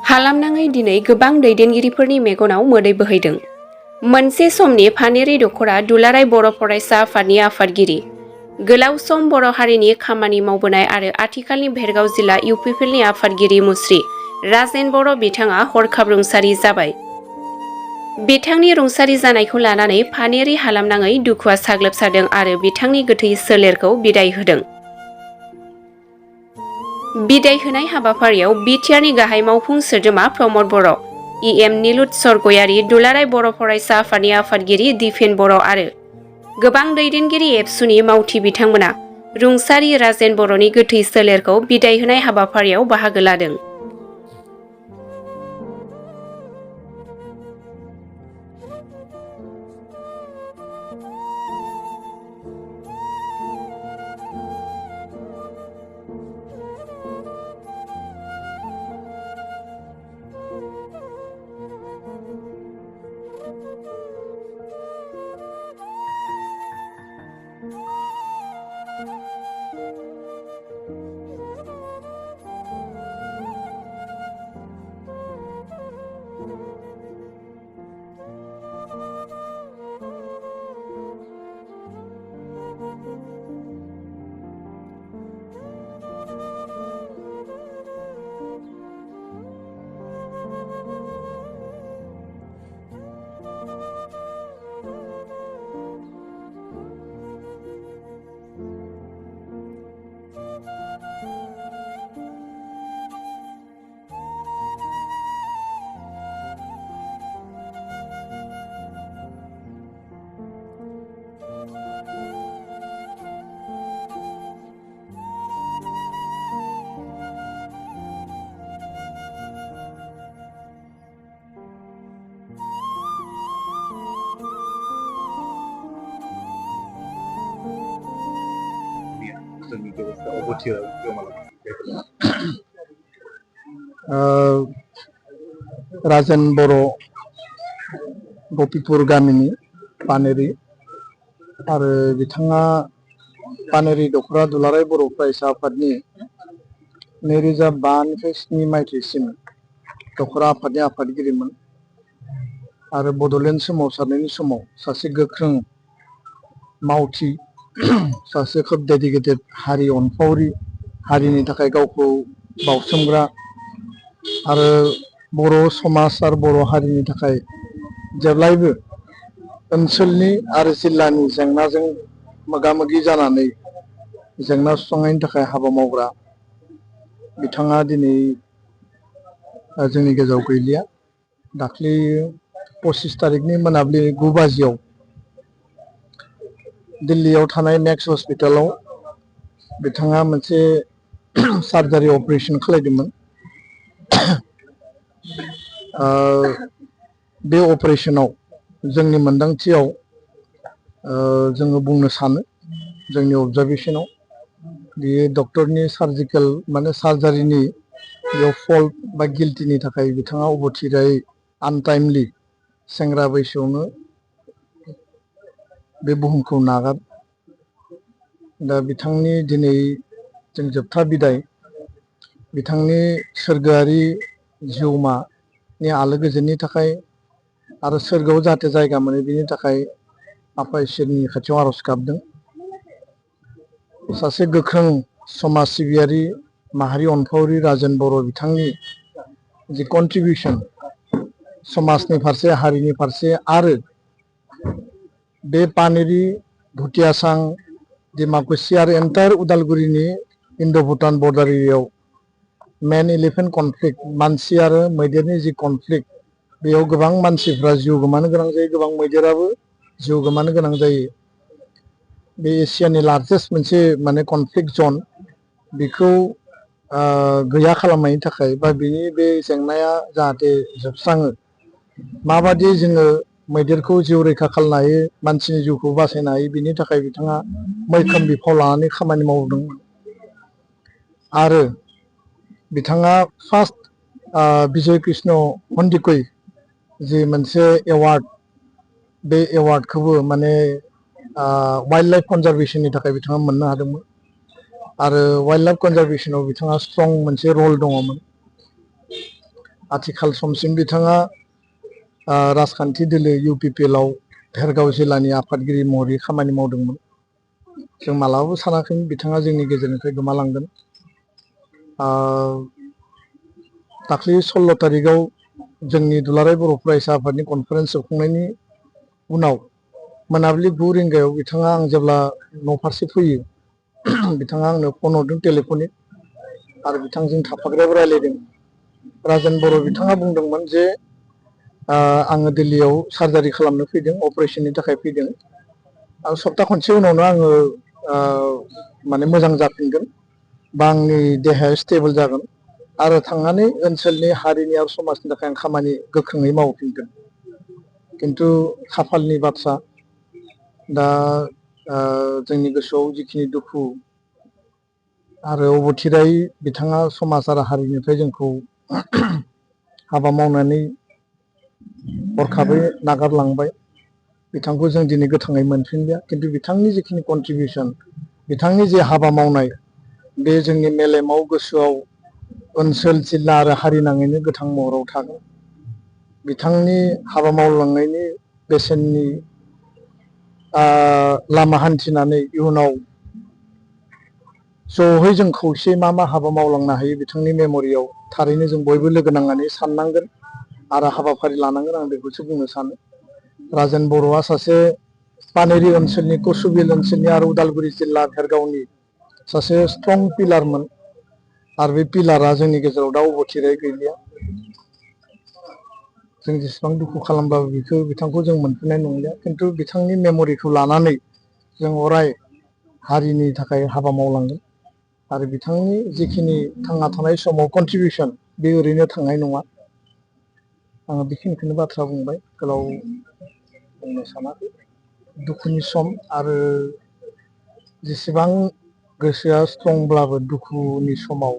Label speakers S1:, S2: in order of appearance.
S1: हालामनाङै दिनै गोबां दैदेनगिरिफोरनि मेगनाव मोदै बोहैदों। मोनसे समनि फानेरि दखरा दुलाराय बर' फरायसा आफादनि आफादगिरि, गोलाव सम बर' हारिनि खामानि मावबोनाय आरो आथिखालनि भेरगाव जिल्ला इउपिपिएलनि आफादगिरि मुस्रि राजेन बर' बिथाङा हरखाब रुंसारि जाबाय। बिथांनि रुंसारि जानायखौ लानानै फानेरि हालामनाङै दुखुआ साग्लोबसारदों आरो बिथांनि गोथै सोलेरखौ बिदाय होदों। बिदाय होनाय हाबाफारियाव बिटिआरनि गाहाय मावफुं सोद्रोमा प्रमद बर', इएम नीलुत्सर गयारी, दुलाराय बर' फरायसा आफादनि आफादगिरि दिपेन बर' आरो गोबां दैदेनगिरि एबसुनि मावथि बिथांमोना रुंसारि राजेन बर'नि गोथै सोलेरखौ बिदाय होनाय हाबाफारियाव बाहागो लादों।
S2: राजेन बर' गपिपुर गामिनि पानेरि आरो बिथाङा पानेरि दखरा दुलाराय बर' फरायसा आफादनि 2005निफ्राय 7 मायथाइसिम दखरा आफादनि आफादगिरिमोन आरो बड'लेण्ड सोमावसारनायनि समाव सासे गोख्रों मावथि, सासे खोब डेडिकेटेड हारि अनफावरि, हारिनि थाखाय गावखौ बावसोमग्रा आरो बर' समाज आरो बर' हारिनि थाखाय जेब्लायबो ओनसोलनि आरो जिल्लानि जेंनाजों मोगा मोगि जानानै जेंना सुस्रांनायनि थाखाय हाबा मावग्रा बिथाङा दिनै जोंनि गेजेराव गैलिया। दाख्लै 25 तारिखनि मोनाबिलि 9 बाजियाव दिल्लीयाव थानाय मेक्स हस्पिटालाव बिथाङा मोनसे सार्जारि अपारेशन खालामदोंमोन। बे अपारेशनाव जोंनि मोनदांथियाव जोङो बुंनो सानो, जोंनि अबजारभेशनाव बेयो डक्टरनि सार्जिकेल माने सार्जारिनि बेयाव फल्ट बा गिल्टिनि थाखाय बिथाङा अबथिरायै आनटाइमलि सेंग्रा बैसोआवनो बे बुहुमखौ नागार। दा बिथांनि दिनै जों जोबथा बिदाय, बिथांनि सोरगोआरि जिउमानि आलो गोजोननि थाखाय आरो सोरगोआव जाहाथे जायगा मोनो बेनि थाखाय आफा इसोरनि खाथियाव आरज गाबदों। सासे गोख्रों समाज सिबियारि, माहारि अनफावरि राजेन बर' बिथांनि जि कन्ट्रिबिउसन समाजनि फारसे, हारिनि फारसे आरो बे पानेरि, भुटियासां, डिमाकुसि आरो एन्टायर उदालगुरिनि इन्ड' भुटान बर्डार एरियायाव मेन एलिफेन्ट कनफ्लिक्ट, मानसि आरो मैदेरनि जि कनफ्लिक्ट, बेयाव गोबां मानसिफ्रा जिउ गोमानो गोनां जायो, गोबां मैदेराबो जिउ गोमानो गोनां जायो। बे एसियानि लार्जेस्ट मोनसे माने कनफ्लिक्ट जन, बेखौ गैया खालामनायनि थाखाय बा बिनि बे जेंनाया जाहाथे जोबस्राङो, माबादि जोङो मैदेरखौ जिउ रैखा खालामनो हायो, मानसिनि जिउखौ बासायनो हायो, बिनि थाखाय बिथाङा मैखोम बिफाव लानानै खामानि मावदोंमोन। आरो बिथाङा फार्स्ट बिजय कृष्ण हन्दिकै जि मोनसे एवार्ड बे एवार्डखौबो माने वाइल्ड लाइफ कनजारभेशननि थाखाय बिथाङा मोननो हादोंमोन आरो वाइल्ड लाइफ कनजारभेशनाव बिथाङा स्ट्रं मोनसे रल दङमोन। आथिखाल समसिम बिथाङा राजखान्थि दोलो UPPL आव भेरगाव जिल्लानि आफादगिरि महरै खामानि मावदोंमोन। जों मालाबाबो सानाखैमोन बिथाङा जोंनि गेजेरनिफ्राय गोमालांगोन। दाख्लै 16 तारिखआव जोंनि दुलाराय बर' फरायसा आफादनि कनफारेन्स जोबखांनायनि उनाव मोनाबिलि 9 रिंगायाव बिथाङा आं जेब्ला न' फारसे फैयो बिथाङा आंनो फन हरदों टेलिफनिक आरो बिथांजों थाफाग्रायाबो रायलायदों। राजेन बर' बिथाङा बुंदोंमोन जे आङो दिल्लीयाव सार्जारि खालामनो फैदों, अपारेशननि थाखाय फैदों आरो सप्ता खनसे उनावनो आङो माने मोजां जाफिनगोन बा आंनि देहाया स्टेबल जागोन आरो थांनानै ओनसोलनि हारिनि आरो समाजनि थाखाय आं खामानि गोख्रोङै मावफिनगोन। किन्तु खाफालनि बाथ्रा दा जोंनि गोसोआव जिखिनि दुखु आरो अबथिरायै बिथाङा समाज आरो हारिनिफ्राय जोंखौ हाबा मावनानै हरखाबै नागारलांबाय। बिथांखौ जों दिनै गोथाङै मोनफिनलिया, किन्तु बिथांनि जिखिनि कन्ट्रिबिउसन, बिथांनि जे हाबा मावनाय बे जोंनि मेलेमाव, गोसोआव, ओनसोल, जिल्ला आरो हारि नाङैनो गोथां महराव थागोन। बिथांनि हाबा मावलांनायनि बेसेननि लामा हान्थिनानै इयुनाव ज'है जों खौसे मा हाबा मावलांनो हायो बिथांनि मेम'रियाव थारैनो जों बयबो लोगो नांनानै साननांगोन आरो हाबाफारि लानांगोन, आं बेखौसो बुंनो सानो। राजेन बर'आ सासे पानेरि ओनसोलनि, कसुबिल ओनसोलनि आरो उदालगुरि जिल्ला भेरगावनि सासे स्ट्रं पिलारमोन आरो बे पिलारा जोंनि गेजेराव दा अबथिरायै गैलिया। जों जेसेबां दुखु खालामब्लाबो बिथांखौ जों मोनफिननाय नंलिया, किन्तु बिथांनि मेम'रिखौ लानानै जों अराय हारिनि थाखाय हाबा मावलांगोन आरो बिथांनि जिखिनि थांना थानाय समाव कन्ट्रिबिउसन बे ओरैनो थांनाय नङा। आङो बेखिनिखौनो बाथ्रा बुंबाय, गोलाव बुंनो सानाखै। दुखुनि सम आरो जेसेबां गोसोआ स्ट्रंब्लाबो दुखुनि समाव